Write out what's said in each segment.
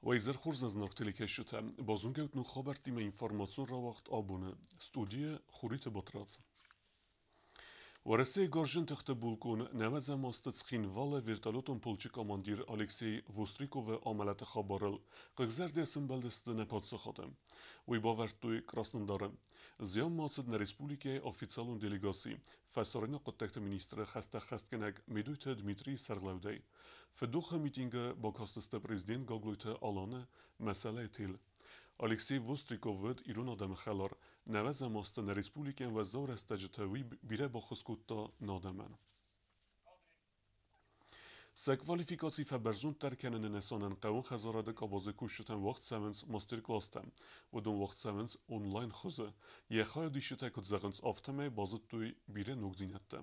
Уӕ изӕр хорз, нӕ зынаргъ телекӕсджытӕ! Базонгӕ ут ног хабӕрттимӕ информацион рауагъд абоны. Студийы Хуриты Батрадз. Уӕрӕсейы гарзджын тыхты булкъон нӕуӕдзӕм азты Цхинвалы вертолетон полчы командир Алексей Востриковы амӕлӕты хабарыл хъыгзӕрдӕ сӕмбӕлдысты нӕ паддзахады. Уый бавӕрдтой Краснодары. Зианмӕ ацыд нӕ республикӕйы официалон делегаци фӕсарӕйнаг хъуыддӕгты министры хӕстӕ ӕххӕстгӕнӕг Медойты Дмитрийы сӕргълӕудӕй. Фыдохы митингы бакастысты президент Гаглойты Аланы мӕсӕлӕй тел. Алексей Востриков уыд ирон адӕмы хӕлар, нӕуӕдзӕм азты нӕ республикӕйӕн уӕззау рӕстӕджыты уый бирӕ баххуыс кодта нӕ адӕмӕн. Сӕ квалификаци фӕбӕрзонддӕр кӕныны нысанӕн хъӕууон хӕдзарады къабазы кусджытӕн уагъд цӕуынц мастер-класстӕ. Уыдон уагъд цӕуынц онлайн хуызы. Йӕ хайадисджытӕ куыд зӕгъынц, афтӕмӕй базыдтой бирӕ ногдзинӕдтӕ.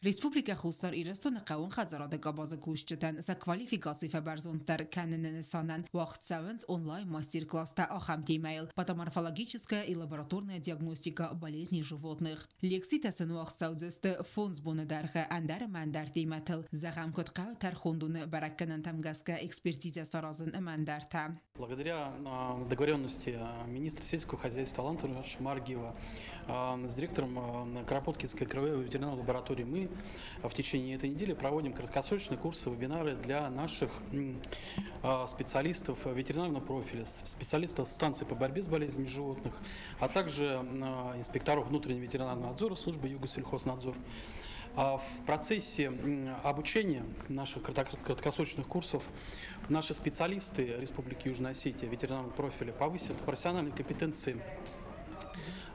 Республикӕ Хуссар Ирыстоны хъӕууон хӕдзарады къабазы кусджытӕн сӕ квалификаци фӕбӕрзонддӕр кӕныны нысанӕн уагъд цӕуынц онлайн мастер-класстӕ ахӕм темӕйыл: «Патоморфологическая и лабораторная диагностика болезней животных». Лекцитӕ сын уагъд цӕудзысты 5 боны дӕргъы ӕндӕр ӕмӕ ӕндӕр темӕтыл, зӕгъӕм, куыд хъӕуы тӕрхондоны бӕрӕггӕнӕнтӕм гӕсгӕ экспертизӕ саразын ӕмӕ ӕндӕртӕ. Благодаря договоренности министра сельского хозяйства Алана Маргиева с директором Кропоткинской краевой ветеринарной лаборатории мы в течение этой недели проводим краткосрочные курсы, вебинары для наших специалистов ветеринарного профиля, специалистов станции по борьбе с болезнями животных, а также инспекторов внутреннего ветеринарного надзора службы Югосельхознадзор. В процессе обучения наших краткосрочных курсов наши специалисты Республики Южная Осетия ветеринарного профиля повысят профессиональные компетенции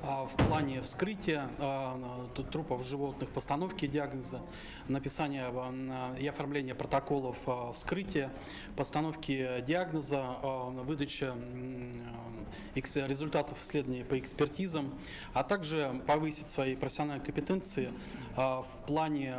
в плане вскрытия трупов животных, постановки диагноза, написания и оформления протоколов вскрытия, постановки диагноза, выдача результатов исследований по экспертизам, а также повысить свои профессиональные компетенции в плане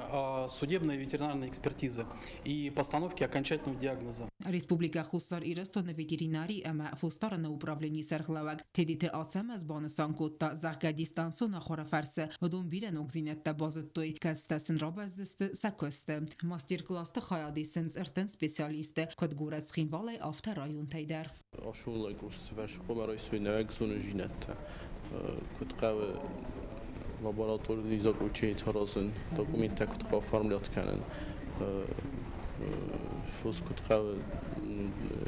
судебной ветеринарной экспертизы и постановки окончательного диагноза. Республикӕ Хуссар Ирыстоны ветеринари ӕмӕ фосдарыны управленийы сӕргълӕууӕг Тедеты Ацӕмӕз банысан кодта, зӕгъгӕ, дистанцион ахуыры фӕрцы уыдон бирӕ ногдзинӕдтӕ базыдтой, кӕцытӕ сын рабӕздзысты сӕ куысты. Мастер-классты хайад исынц 30 специалисты, куыд горӕт Цхинвалӕй, афтӕ районтӕй дӕр. Ацы онлайн-курсыты фӕрцы хъуамӕ райсой нӕуӕг зонындзинӕдтӕ, куыд хъӕуы лабораторийы заключениетӕ аразын, документтӕ куыд хъӕуы оформлять кӕнын, фос куыд хъӕуы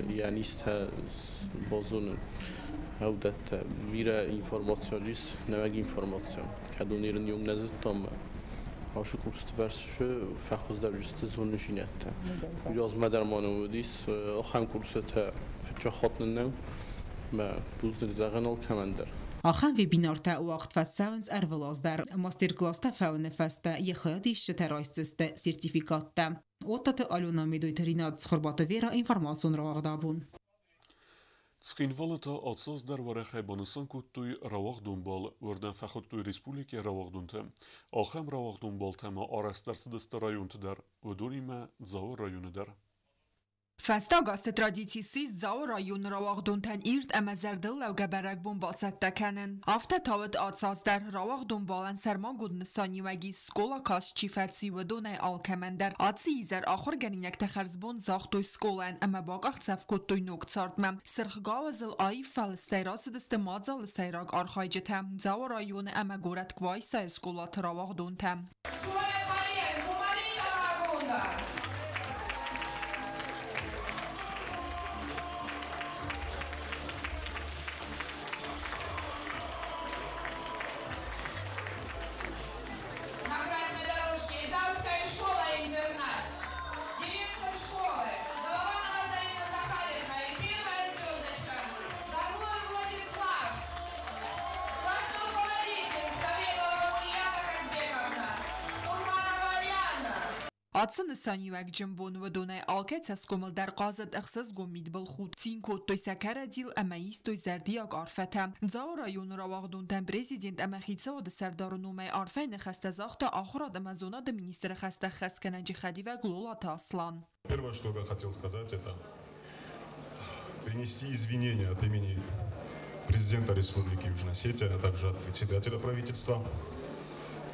йӕ низтӕ базонын, уыдӕттӕ. Бирӕ информаци ис, нӕуӕг информаци. Кӕд уын ирын иум нӕ зыдтам, ацы курсыты фӕрцы фӕхуыздӕр сты зонындзинӕдтӕ. Размӕ дӕр ма нын уыдис ахӕм курсытӕ, фыццаг хатт нын нӕу, мӕ бузныг зӕгъын алкӕмӕн дӕр. Ахӕм вебинартӕ уагъд фӕцӕуынц ӕрвылаз дӕр. Мастер-класстӕ фӕуыны фӕстӕ йӕ хайадисджытӕ райсдзысты сертификаттӕ. Оттаты Алена, Медойты Ринат, Цхуырбаты Вера, информацион рауагъд абон. Цхинвалы та ацы аз дӕр уӕрӕхӕй банысан кодтой рауагъдон бал, уырдӕм фӕхуыдтой республикӕйы рауагъдонтӕ. Ахӕм рауагъдон балтӕ ма арӕзт ӕрцыдысты районты дӕр, уыдонимӕ Дзауы районы дӕр. Фӕстаг азты традици ссис Дзауы районы рауагъдонтӕн ирд ӕмӕ зӕрдыллӕугӕ бӕрӕгбон бацӕттӕ кӕнын. Афтӕ та уыд ацы аз дӕр. Рауагъдон балӕн сӕрмагонд нысаниуӕг ис, скъола каст чи фӕци, уыдонӕй алкӕмӕн дӕр. Ацы изӕр ахуыргӕнинӕгтӕ хӕрзбон загътой скъолайӕн ӕмӕ бакъахдзӕф кодтой ног цардмӕ. Сырх гауызыл аив фӕлыстӕй рацыдысты мадзалы сӕйраг архайджытӕ Дзауы районы ӕмӕ горӕт Къуайсайы скъолаты рауагъдонтӕ. На красной дорожке Зауская школа-интернат. Директор школы Голованова Зарина Захаревна и первая звездочка Гаглоев Владислав. Классный руководитель Савелова Ульяна Казбековна. Турманова Арианна. Ацы нысаниуӕгджын бон уыдонӕй алкӕй цӕсгомыл дӕр хъазыд ӕхсызгон мидбылхудт, цин кодтой сӕ кӕрӕдзийыл ӕмӕ истой зӕрдиаг арфӕтӕ. Дзауы районы рауагъдонтӕн президент ӕмӕ хицауады сӕрдары номӕй арфӕйы ныхӕстӕ загъта ахуырад ӕмӕ зонады министры хӕстӕ ӕххӕстгӕнӕджы хӕдивӕг Лолаты Аслан. Первое, что я хотел сказать, это принести извинения от имени президента Республики Южная Осетия, а также от председателя правительства.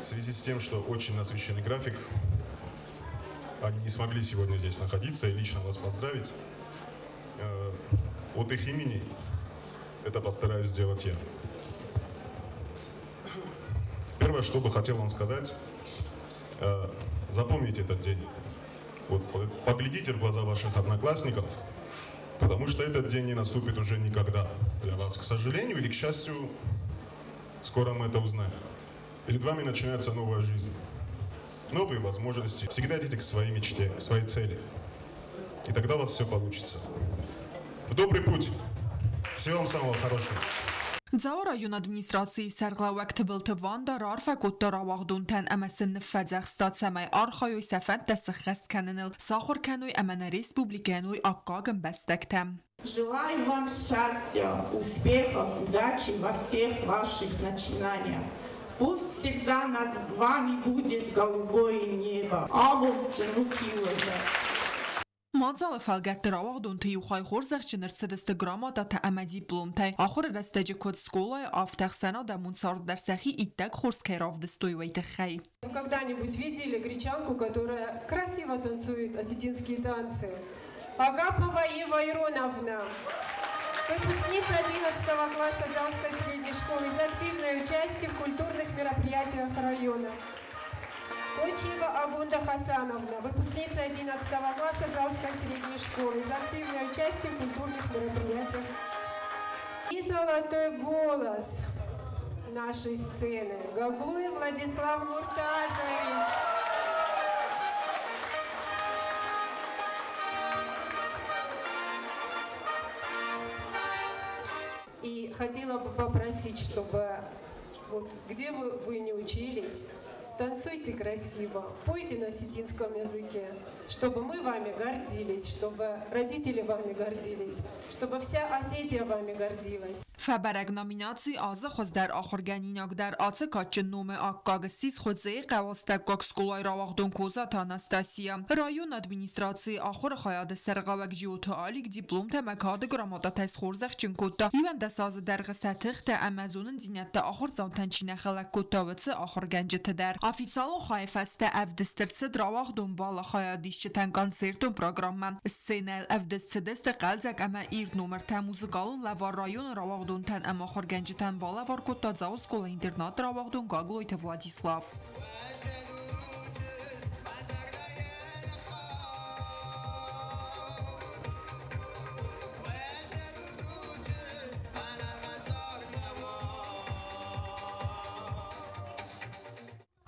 В связи с тем, что очень насыщенный график, они не смогли сегодня здесь находиться и лично вас поздравить. От их имени это постараюсь сделать я. Первое, что бы хотел вам сказать, запомните этот день. Вот, поглядите в глаза ваших одноклассников, потому что этот день не наступит уже никогда для вас. К сожалению или к счастью, скоро мы это узнаем. Перед вами начинается новая жизнь, новые возможности. Всегда идите к своей мечте, к своей цели. И тогда у вас все получится. В добрый путь! Всего вам самого хорошего! Дзауы район администрацийы сӕргълӕууӕг Тыбылты Ванда раарфӕ кодта рауагъдонтӕн ӕмӕ сын ныффӕдзӕхста, цӕмӕй архайой сӕ фӕндтӕ сыххӕст кӕныныл, сахуыр кӕной ӕмӕ нӕ республикӕйӕн уой аккаг ӕмбӕстӕгтӕ. Желаю вам счастья, успехов, удачи во всех ваших начинаниях. Пусть всегда над вами будет голубое небо. Мадзалы фӕлгӕтты рауагъдонты иу хай хорзӕхджын ӕрцыдысты грамотатӕ ӕмӕ дипломтӕй. Ахуыры рӕстӕджы куыд скъолайы, афтӕ ӕхсӕнадӕмон цард дӕр сӕхи иттӕг хорз кӕй равдыстой, уый тыххӕй. Вы когда-нибудь видели гречанку, которая красиво танцует осетинские танцы? Агапова Ева Ироновна, выпускница 11 класса Дзауской средней школы, за активное участие в культурных мероприятиях района. Койчиева Агунда Хасановна, выпускница 11 класса Дзауской средней школы, за активное участие в культурных мероприятиях. И золотой голос нашей сцены Гаглуев Владислав Муртазович. И хотела бы попросить, чтобы вот где вы не учились, танцуйте красиво, пойте на осетинском языке, чтобы мы вами гордились, чтобы родители вами гордились, чтобы вся Осетия вами гордилась. Фӕбӕрӕг номинаци азы хуыздӕр ахуыргӕнинаг дӕр ацы кадджын номы аккаг ссис Хуыдзейы хъӕуы скъолайы рауагъдон Козаты Анастасия. Районы администрацийы ахуыры хайады сӕргълӕууӕг Джиоты Алик дипломтӕ ӕмӕ кады грамотатӕй схорзӕхджын кодта. 11 азы дӕргъы сӕ тыхтӕ ӕмӕ зонындзинӕдтӕ ахуырдзаутӕн чи нӕ хӕлӕг кодта, уыцы ахуыргӕнджыты дӕр. Официалон хайы фӕстӕ ӕвдыст ӕрцыд рауагъдон балы хайадисджытӕн концертон программӕ. Сценӕйыл ӕвдыст цыдысты хъӕлдзӕг ӕмӕ ирд номыртӕ, музыкалон лӕвар районы рауагъдонтӕн ӕмӕ ахуыргӕнджытӕн балӕвар кодта Дзауы скъола-интернаты рауагъдон Гаглойты Владислав.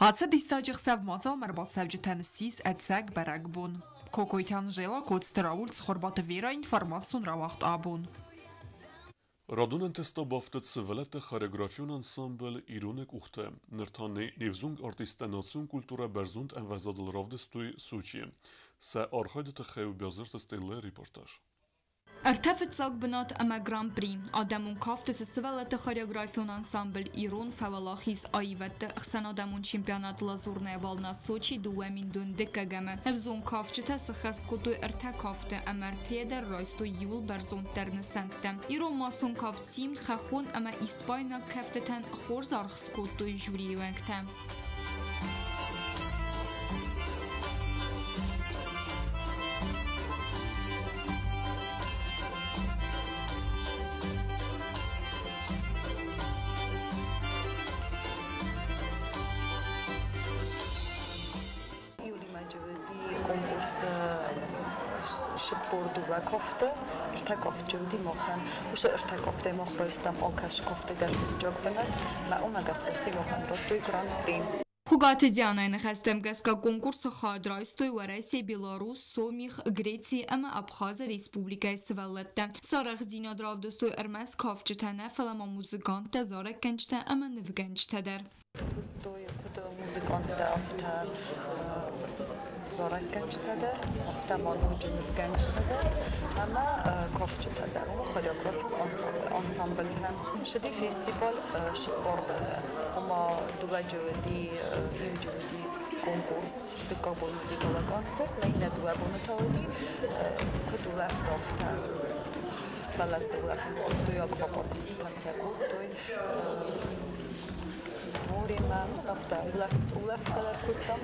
Ацы диссаджы ӕхсӕв мадзалмӕ ӕрбацӕуджытӕн ссис ӕцӕг бӕрӕгбон. Кокойты Анжела, Коцты Рауль, Цхуырбаты Вера, информацион рауагъд абон. Радон ӕнтыст бафтыд сывӕллӕтты хореографион ансамбль «Ироны къухтӕ». Ныр та не взонг артисттӕ национ культурӕ бӕрзонд ӕмвӕзадыл равдыстой Сочийы. Сӕ архайды тыххӕй у Биазырты Стеллӕйы репортаж. Ӕртӕ фыццаг бынат ӕмӕ гран-при. Адӕмон кафтыты сывӕллӕтты хореографион ансамбль «Ирон» фӕуӕлахиз аивӕдты ӕхсӕнадӕмон чемпионат «Лазурная волна» Сочи 2012-ӕмы. Ӕвзонг кафджытӕ сыххӕст кодтой ӕртӕ кафты ӕмӕ ӕртӕйӕ дӕр райстой иууыл бӕрзонддӕр нысӕнттӕ. Ирон массон кафт «Симд», хӕххон ӕмӕ испайнаг кӕфтытӕн хорз аргъ скодтой жюрийы уӕнгтӕ. Кофты, ӕртӕ кафт уыди махӕн. Уыцы ӕртӕ кафтӕй мах райстам алкӕцы кафты дӕр фыццаг бынат, ӕмӕ уымӕ гӕсгӕ стӕй махӕн радтой гран-при. Хуыгаты Дианайы ныхӕстӕм гӕсгӕ конкурсы хайад райстой Уӕрӕсе, Беларусь, Сомих, Греци ӕмӕ Абхазы республикӕйы сывӕллӕттӕ. Сӕ арӕхстдзинад равдыстой ӕрмӕст кафджытӕ нӕ, фӕлӕ ма музыканттӕ, зарӕггӕнджытӕ ӕмӕ нывгӕнджытӕ дӕр. Равдыстой куыд музыканттӕ, афтӕ зарӕггӕнджытӕ дӕр, афтӕ ма ноджы нывгӕнджытӕ дӕр ӕмӕ кафджытӕ дӕр, ома хореографион ансамблтӕ. Ссыди фестиваль цыппар боны, ома дыууӕ уыди, иуджы уыди конкурс, дыккаг бон уыди гала-концерт, мӕ иннӕ дыууӕ боны та уыди куыд улӕфт, афтӕ. Сывӕллӕтты улӕфын кодтой, аквапаркы концерт кодтой. Моремӕ, афтӕ улӕфгӕ дӕр кодтам,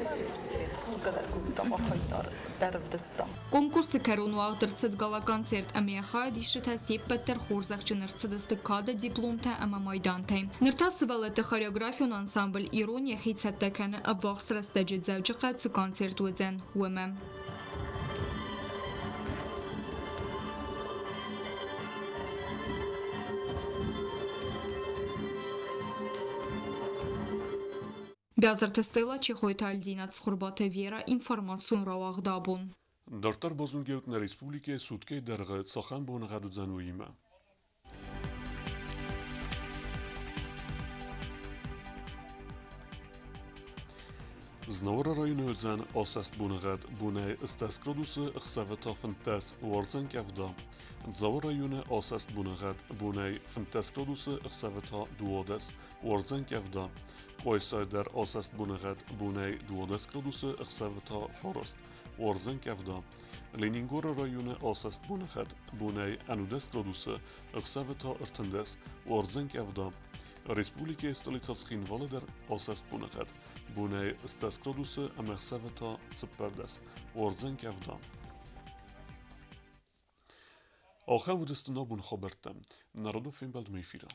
хъусгӕ дӕр кодтам, архайд дӕр ӕвдыстам. Конкурсы кӕрон уагъд ӕрцыд гала-концерт ӕмӕ йӕ хайадисджытӕ се ппӕт дӕр хорзӕхджын ӕрцыдысты кады дипломтӕ ӕмӕ майдантӕй. Ныр та сывӕллӕтты хореографион ансамбль «Ирон» йӕхи цӕттӕ кӕны, ӕввахс рӕстӕджы Дзӕуджыхъӕуы цы концерт уыдзӕн, уымӕ. Бязырты Стелла, Чехойты Альдина, Цхуырбаты Вера, информацион рауагъд «Абон». Дарддӕр базонгӕут, нӕ республикӕйы суткӕйы дӕргъы цахӕм боныгъӕд уыдзӕн, уыимӕ. Знауыры районы уыдзӕн асӕст боныгъӕд, бонӕй 10 градусы, ӕхсӕвы та 15, уардзӕн къӕвда. Дзауы районы асӕст боныгъӕд, бонӕй 15 градусы, ӕхсӕвы та 12, уардзӕн къӕвда. Къуайсайы дӕр асӕст боныгъӕд, бонӕй 12 градусы, ӕхсӕвы та 9, уардзӕн къӕвда. Ленингоры районы асӕст боныгъӕд, бонӕй 11 градусы, ӕхсӕвы та 13, уардзӕн къӕвда. Республикӕйы столицӕ Цхинвалы дӕр асӕст боныгъӕд, бонӕй 10 градусы ӕмӕ ӕхсӕвы та 14, уардзӕн къӕвда. Ахӕм уыдысты нӕ абоны хабӕрттӕ. Народон фембӕлдмӕ эфиры.